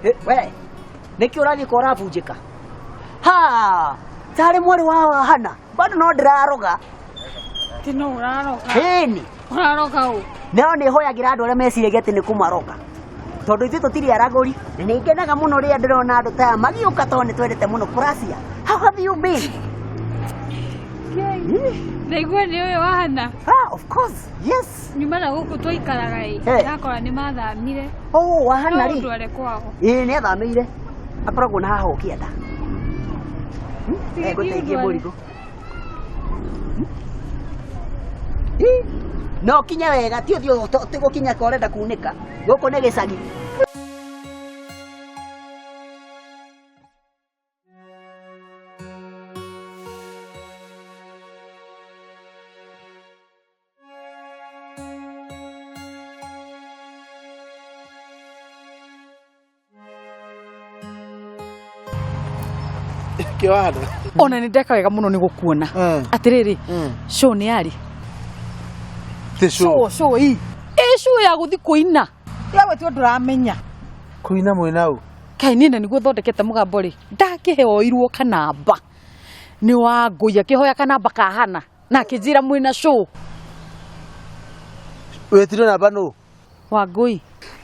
We nĩkĩ ũrathiĩ kwa ũrabunjĩka ha tarĩ mwarĩ wa wahana bado no ndĩraroga. Ti no ũraroga. Ĩni. Ũraroga ũ? No nĩ hoyagĩra andũ arĩa meciragia atĩ nĩ kũmaroga, tondũ ithuĩ tũtirĩ aragũri, na nĩ ngenaga mũno rĩrĩa ndĩrona andũ ta aya magĩũka, tondũ nĩ twendete mũno kũracia. How have you been? Ndaigua nĩ ũyũ wahana. Ah, of course, yes. Nyuma na gũkũ twaikaraga ĩ. Eh. Ndakora nĩ mathamire. Oh, wahana No rĩ ũndware kwao. Ĩĩ, nĩ athamĩire, akoragwo na haha ũkĩenda. Tiga Ngũteithie ũndware. mũrigo. Ĩ, no kinye wega, ti ũthiĩ ti gũkinya ka ũrenda kunĩka gũkũ nĩ gĩcagi. Kĩwana. Ona nĩ ndeka wega mũno nĩ gũkuona. Atĩrĩrĩ, show nĩ yarĩ Ti show. Show, show ĩ ĩ show ya gũthi kũina Yawe ti ũndũ ũramenya. Kũina mwĩna ũ? Kaĩ niĩ na nĩguo thondekete mũgambo rĩ, ndakĩheoirwo kanamba nĩ Wangũi, akĩhoya kanamba kahana na akĩnjĩra mwĩna show. Wetirio namba nũ? Wangũi.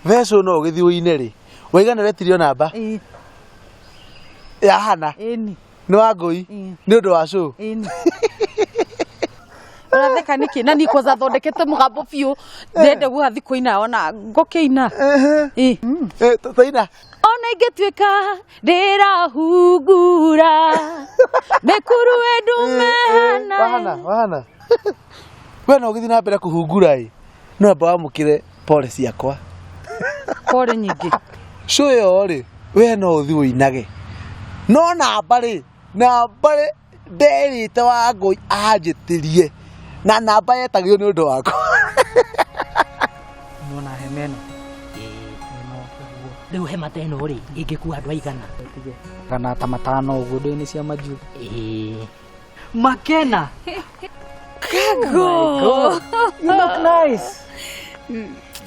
We show no ũgĩthiĩ ũine rĩ. Waiga nĩ wetirio namba? Ĩĩ. Ya hana? Ĩni. Nĩ Wangũi? Ĩĩ. Nĩ ũndũ wa show? Ĩni. Ũratheka nĩkĩ? Na niĩ kwanza thondekete mũgambo biũ, ndĩrenda gũgathiĩ kũina ona ngũkĩina. Ĩĩ. Taina. Ona ingĩtuĩka ndĩrahungura mĩkuru ĩndumehana. Wahana, wahana. We no ũgĩthiĩ na mbere kũhungura ĩ. No amba wamũkĩre pole ciakwa. Pole nyingĩ. Show ĩyo rĩ, we no ũthiĩ ũinage. No namba rĩ, namba rĩ, nderĩte Wangũi anjĩtĩrie. Na namba yetagio nĩ ũndũ wakwa. Nona hema ĩno. Rĩu hema ta ĩno rĩ, ĩngĩkua andũ aigana? Kana ta matano ũguo, ndũĩ nĩ cia majuu. Ĩĩ. Makena. Kago. Oh you look nice.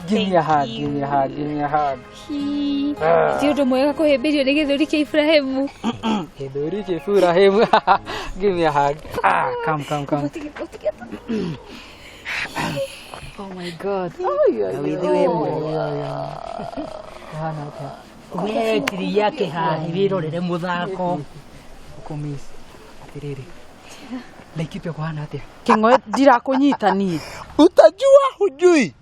Give me a hug, give me a hug, give me a hug. Hi. Ti ũndũ mwega kũhĩmbĩrio nĩ gĩthũri kĩa Ibrahimu. Gĩthũri kĩa Ibrahimu. Give me a hug. Ah, come, come, come. Oh my God. Na wĩthĩ wĩ mwega. Hana atĩa? We kiria kĩhahi wĩrorere mũthako. Ũkũmiss. Atĩrĩrĩ. Laikipia kũhana atĩa? Kĩng'oe ndirakũnyita niĩ. Utajua hujui.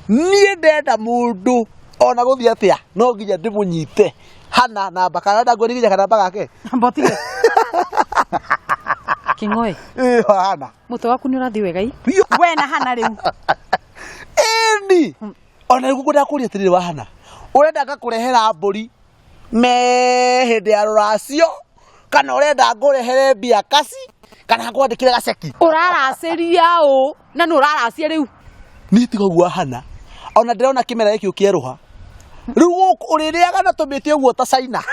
Niĩ ndenda mũndũ ona gũthiĩ atĩa no nginya ndĩmũnyite hana namba kana ndanguo nginya kanamba gake. Namba ũtige. Kĩng'oe. Ĩ hana. Mũtwe waku nĩ ũrathiĩ wega i? We na hana rĩu. Ĩni. Ona rĩu ngwenda kũria atĩrĩrĩ wa hana. Ũrenda ngakũrehera mbũri me hĩndĩ ya rũracio kana ũrenda ngũrehere mbia kaci kana ngwandĩkĩre gaceki? Ũraracĩria ũ na nĩ ũraracia rĩu? Niĩ tiga ũguo hana. Ona ndĩrona kĩmera gĩkĩ ũkĩerũha. Rĩu gũkũ ũrĩrĩaga na tũmĩtĩ ũguo ta China.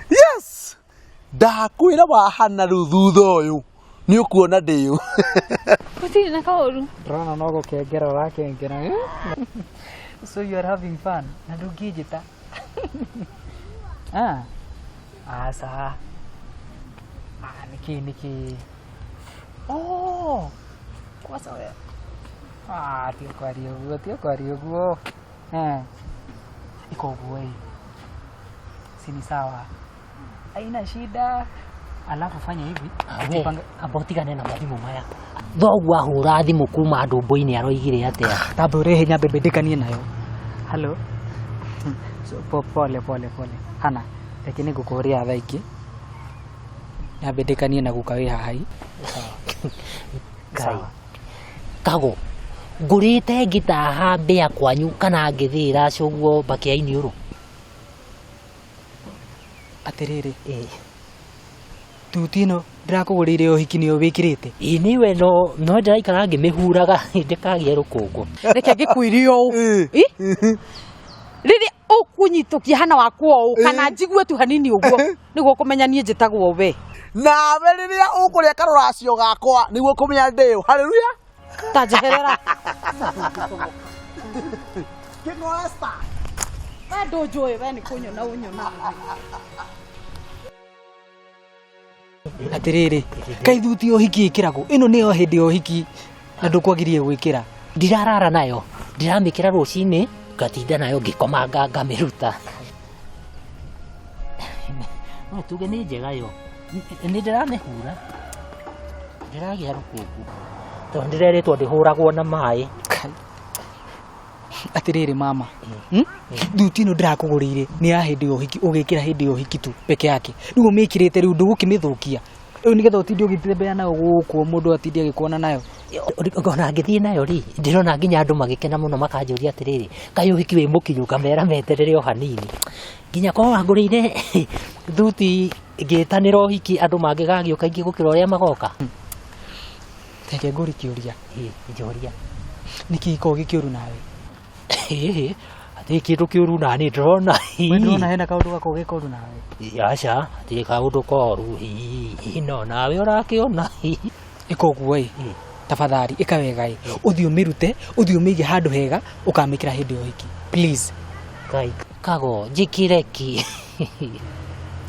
Yes. Ndakwĩra wa hana rĩu thutha ũyũ nĩ ũkuona ndĩũ. Gũtirĩ na kaũru. Ndĩrona no gũkengera ũrakengera. So you are having fun. Na ndũngĩnjĩta. Ah. Aca. Ah, nĩkĩ nĩkĩ? Oh. Kwanza we. Ah, tiga kwaria ũguo, tiga kwaria ũguo. Eh. Iko ũguo ĩ. Si ni sawa. Haina shida. Alafu fanya hivi. We, amba ũtigane na mathimũ maya. Thoguo ahũra thimũ kuma ndũmbũ-inĩ aroigire atĩa? Tamba ũrehe nyambe mbĩndĩkanie nayo. Hello. So, pole pole pole. Hana, reke nĩ ngũkũhũrĩra thaa ingĩ. Nyambe ndĩkanie na guka wĩ haha i. Ngai. Kago, ngũrĩte ngĩtaha mbĩa kwanyu kana ngĩthĩĩra ũguo mbakĩa iniũrũ? Atĩrĩrĩ. Tuti ĩno ndĩrakũgũrĩire ũhiki nĩyo wĩkĩrĩte? Ĩ nĩwe no ndĩraikara ngĩmĩhuraga ndĩkagĩe rũkũngũ. Reke ngĩkwĩre ũũ. Ĩ? Rĩrĩa ũkũnyitũkia hana wakwa ũũ kana njigue tu hanini ũguo nĩguo ũkũmenya niĩ njĩtagwo we. Nawe rĩrĩa ũkũrĩa karũracio gakwa nĩguo ũkũmenya ndĩũ. Haleluya. Ta njeherera. Kĩng'oe star. We ndũnjũĩ, we nĩ kũnyona ũnyonaga. Atĩrĩrĩ, kaĩ thuti ya ũhiki ĩkĩragwo? Ĩno nĩyo hĩndĩ ya ũhiki na ndũkwagĩrĩire gwĩkĩra. Ndirarara nayo, ndiramĩkĩra rũcinĩ, ngatinda nayo ngĩkomanga ngamĩruta. No tuge nĩ njega yo. Nĩ ndĩramĩhura. Ndĩragĩa rũkũngũ. Tondũ ndĩrerĩtwo ndĩhũragwo na maĩ. Atĩrĩrĩ mama, Thuti ĩno ndĩrakũgũrĩire nĩ ya hĩndĩ ya ũhiki, ũgĩkĩra hĩndĩ ya ũhiki tu peke yake. Rĩu ũmĩkĩrĩte rĩu ndũgũkĩmĩthũkia. Rĩu nĩgetha ũtinde ũgĩtembea nayo gũkũ mũndũ atinde agĩkuona nayo. Ona ngĩthiĩ nayo rĩ, ndĩrona nginya andũ magĩkena mũno makanjũria atĩrĩrĩ, kaĩ ũhiki wĩ mũkinyu, ngamera meterere o hanini. Nginya korwo wangũrĩire thuti ngĩtanĩra ũhiki andũ mangĩgagĩũka aingĩ gũkĩra ũrĩa magoka. Reke ngũrie kĩũria. Ĩ, njũria. Nĩkĩ gĩkoragwo gĩ kĩũru nawe? Ĩhĩ, hatirĩ kĩndũ kĩũru nani ndĩrona. We ndũrona hena kaũndũ gakoragwo ge koru nawe? Aca, hatirĩ kaũndũ koru. Hihi, no nawe ũrakĩona. Ĩka ũguo ĩ, tafadhali ĩka wega ĩ, ũthiĩ ũmĩrute, ũthiĩ ũmĩige handũ hega, ũkamĩkĩra hĩndĩ ya ũhiki. Please. Ngai, kago, njĩkĩre kĩ?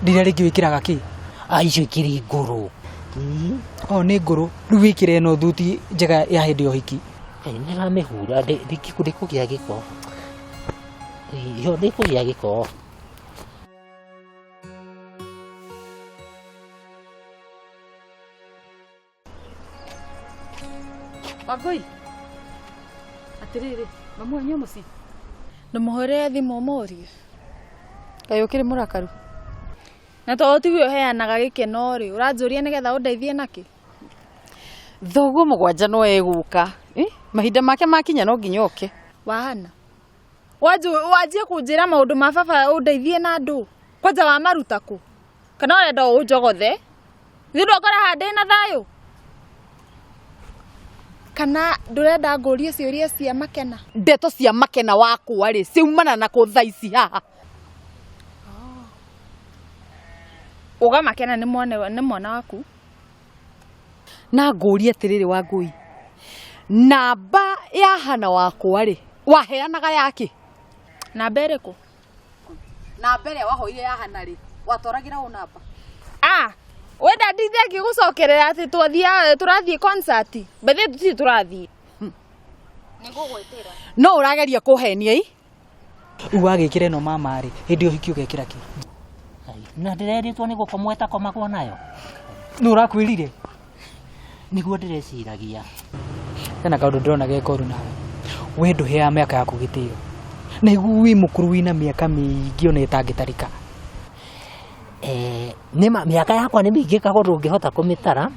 Rĩrĩa rĩngĩ wĩkĩraga kĩ? Ah, icio ikĩrĩ ngũrũ. O nĩ ngũrũ, rĩu wĩkĩre ĩno thuti njega ya hĩndĩ ya ũhiki. Nĩ ndĩramĩhura, ndĩkũgĩa gĩko. Yo ndĩkũgĩa gĩko. Wangũi, atĩrĩrĩ, mamu wanyu e mũciĩ? Ndũmũhũrĩre thimũ ũmũrie. Kaĩ ũkĩrĩ mũrakaru? Na tondũ tiwe ũheanaga gĩkeno rĩ, ũranjũria nĩgetha ũndeithie nakĩ? Thoguo mũgwanja no egũka. Mahinda make makinya no nginya oke. Wahana? Wanjie kũnjĩra maũndũ ma baba ũndeithie na andũ? Kwanja wamaruta kũ? Kana ũrenda ũnjogothe? Ithuĩ ndwakora haha ndĩ na thayũ? Kana ndũrenda ngũrie ciũria cia Makena? Ndeto cia Makena wakwa rĩ, ciumana na kũ thaa ici haha? Uga Makena nĩ mwana waku? Na ngũrie atĩrĩrĩ Wangũi, namba ya Hana wakwa rĩ, waheanaga yake? Namba ĩrĩkũ? Namba ĩrĩa wahoire ya Hana rĩ, watwaragĩra ũ namba? Ah, wenda ndinde ngĩgũcokerera atĩ tũrathiĩ concert. Bethe tũtirĩ tũrathiĩ. Nĩngũgwĩtĩra. No ũrageria kũhenia ĩ? Rĩu wagĩkĩra ĩno mama rĩ, hĩndĩ ya ũhiki ũgekĩra kĩ? Na ndĩrerĩtwo nĩ gũkomwo ĩtakomagwo nayo. Nũ ũrakwĩrire? Nĩguo ndĩreciragia. Hena kaũndũ ndĩrona ge koru nawe. We ndũheaga mĩaka yaku gĩtĩo. Na igu wĩ mũkũrũ wĩna mĩaka mĩingĩ ona ĩtangĩtarĩka. Nĩma mĩaka yakwa nĩ mĩingĩ kago ndũngĩhota kũmĩtara.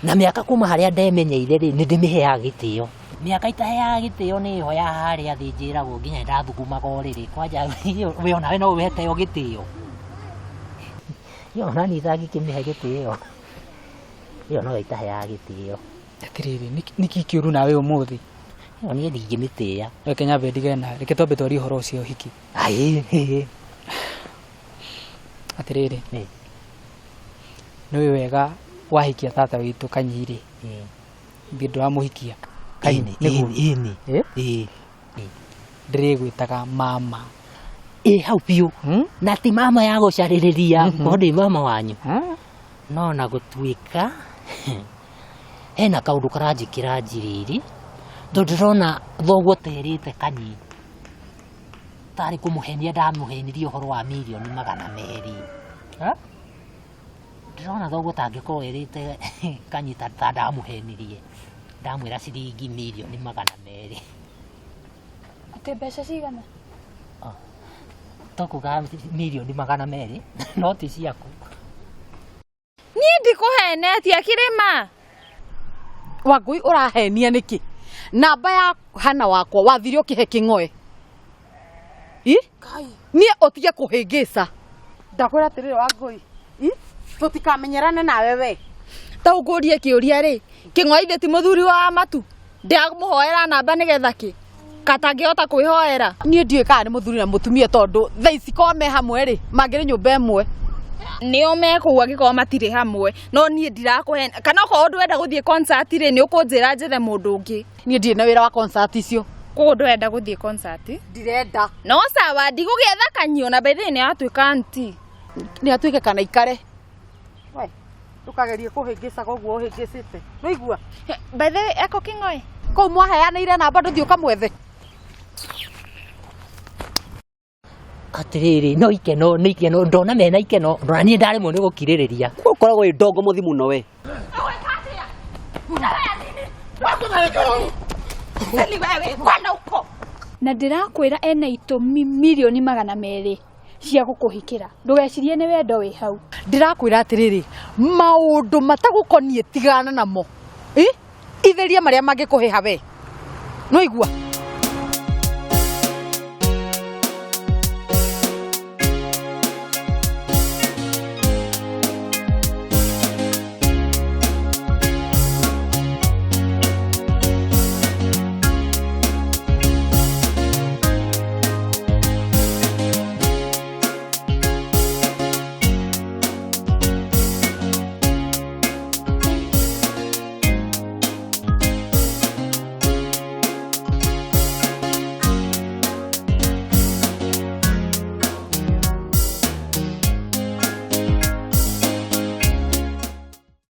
Na mĩaka kuma harĩa ndemenyeire rĩ, nĩ ndĩmĩheaga gĩtĩo. Mĩaka itaheaga gĩtĩo nĩ ĩyo ya harĩa thĩ njĩragwo nginya ndathugumaga ũrĩrĩ. Kwanja we onawe no ũheteo gĩtĩo. Ĩyo ona niĩ itangĩkĩmĩhe gĩtĩo. Ĩyo no itaheaga gĩtĩo. Atĩrĩrĩ, nĩkĩ kĩũru nawe ũmũthĩ? Ĩyo niĩ ndingĩmĩtĩĩa. Reke nyambe ndigane nawe, reke twambe twarie ũhoro ũcio ũhiki. Aĩ. Atĩrĩrĩ, nĩ ũĩ wega wahikia tata witũ Kanyi rĩ, thiĩ ndũramũhikia. Kanyi, nĩguo? Ndĩrĩgwĩtaga mama. Ĩ, hau biũ. Na ti mama ya gũcarĩrĩria, tondũ ndĩ mama wanyu. No na gũtuĩka, hena kaũndũ karanjĩkĩra njiriri, tondũ ndĩrona thoguo terĩte Kanyi. Tarĩ kũmũhenia ndamũhenirie ũhoro wa mirioni magana merĩ. Ndĩrona thoguo tangĩkorwo erĩte Kanyi ta ndamũhenirie. Ndamwĩra ciringi mirioni magana merĩ. Atĩ mbeca cigana? Tokuga mirioni magana merĩ, no ti ciaku. Niĩ ndikũhenetie kĩrĩma. Wangũi ũrahenia nĩkĩ? Namba ya Hana wakwa wathire ũkĩhe kĩng'oe. I? Niĩ ũtige kũhĩngĩca. Ndakwĩra atĩrĩrĩ Wangũi, i? Tũtikamenyerane nawe we. Ta ũngũrie kĩũria rĩ, kĩng'oe ithe ti mũthuri wa matu. Ndĩramũhoera namba nĩgetha kĩ? Katangĩhota kwĩhoera. Niĩ ndiũĩ kana nĩ mũthuri na mũtumia tondũ thaa ici korwo me hamwe rĩ, mangĩrĩ nyũmba ĩmwe. Nĩo mekũu angĩkorwo matirĩ hamwe, no niĩ ndirakũhe. Kana okorwo ndwenda gũthiĩ concert rĩ, nĩ ũkũnjĩra njethe mũndũ ũngĩ. Niĩ ndirĩ na wĩra wa concert icio. Koguo ndũrenda gũthiĩ concert? Ndirenda. No sawa, ndigũgĩetha kanyio na by the way nĩ atuĩka auntie. Nĩ atuĩke kana ikare. We, ndũkagerie kũhĩngĩcaga ũguo ũhĩngĩcĩte. Nĩwaigua? By the way, eko kĩng'oe? Kũu mwaheanĩire namba ndũthiĩ ũkamwethe. Atĩrĩrĩ, no ikeno, nĩ ikeno, ndona mena ikeno, ndona niĩ ndaremwo nĩ gũkirĩrĩria. Ũkoragwo wĩ ndongo mũthi mũno we. Na ndĩrakwĩra ena itũmi mirioni 200 cia gũkũhikĩra. Ndũgecirie nĩ wendo wĩ hau. Ndĩrakwĩra atĩrĩrĩ, maũndũ matagũkoniĩ tigana namo. Ĩ? Itheria marĩa mangĩkũhĩha we. Nĩwaigua?